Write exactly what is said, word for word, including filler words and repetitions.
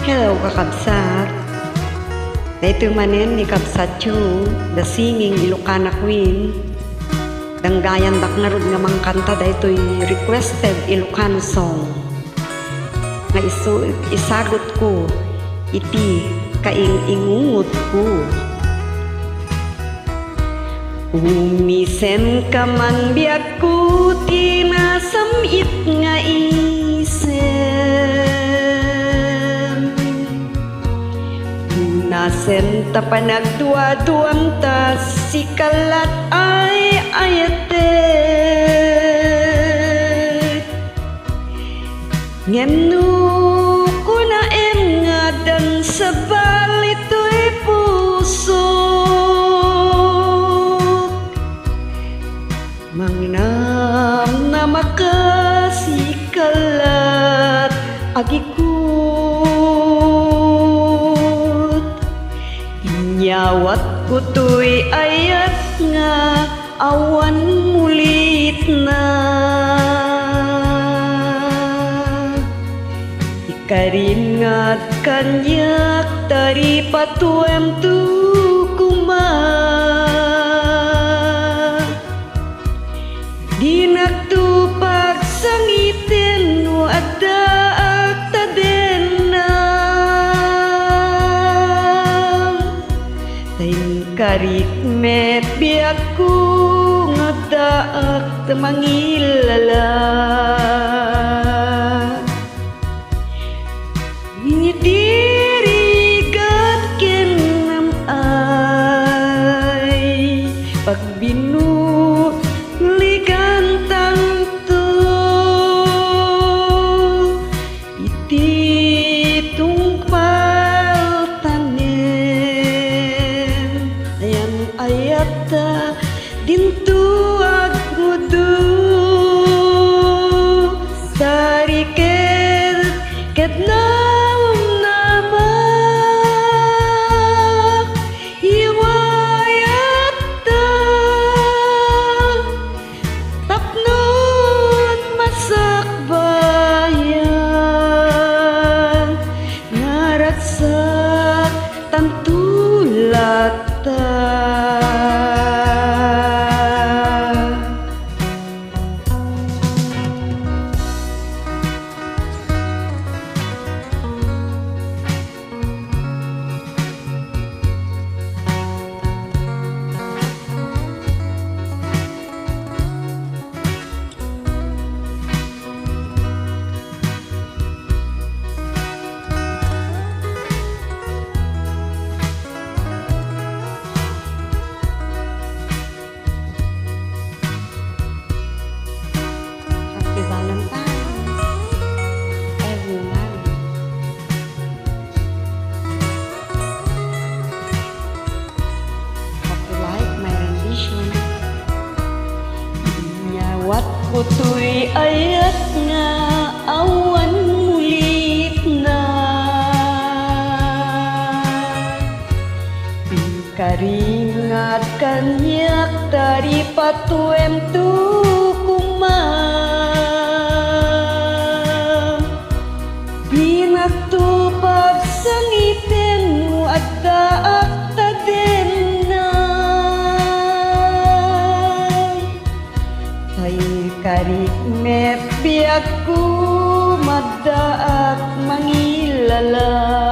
Hello, kakabsat. Daytoy manen ni kabsatyo, The Singing Ilocana Queen. Danggayandak ngarud nga mangkanta daytoy requested Ilocano song nga isu-, isagutko iti kaing-ingungotko. Umisemka man biagko ti nasam-it nga isem. Nasem ta panagduaduam ta sika lat ay ayatek. Ngem no kunaem nga addan sabali toy pusok, mangnamnamaka sika lat agikut. Inyawatko toy ayat nga awan mulitna. Ikarim nga ad kaniak, ta ripatuemto koma. Dinakto pagsangiten no addaak ta dennam. Ta inkarik met biagko nga addaak ta mangilala. Iti rigat ken nam-ay, pagbinuligantanto iti tungpal tanem. Ayan ayatta dinto aggudo, sariket ket namnama, iwayatta tapnon masakbayan nga ragsak tanto latta. Happy Valentine's, everyone. Hope you like my rendition. Inyawatko toy ayat nga awan mulitna. Karingat kaniak ta ripatuemto koma. Dinakto pagsangiten no addaak ta denna. Ay, karik met biagko, maddaak mangilala.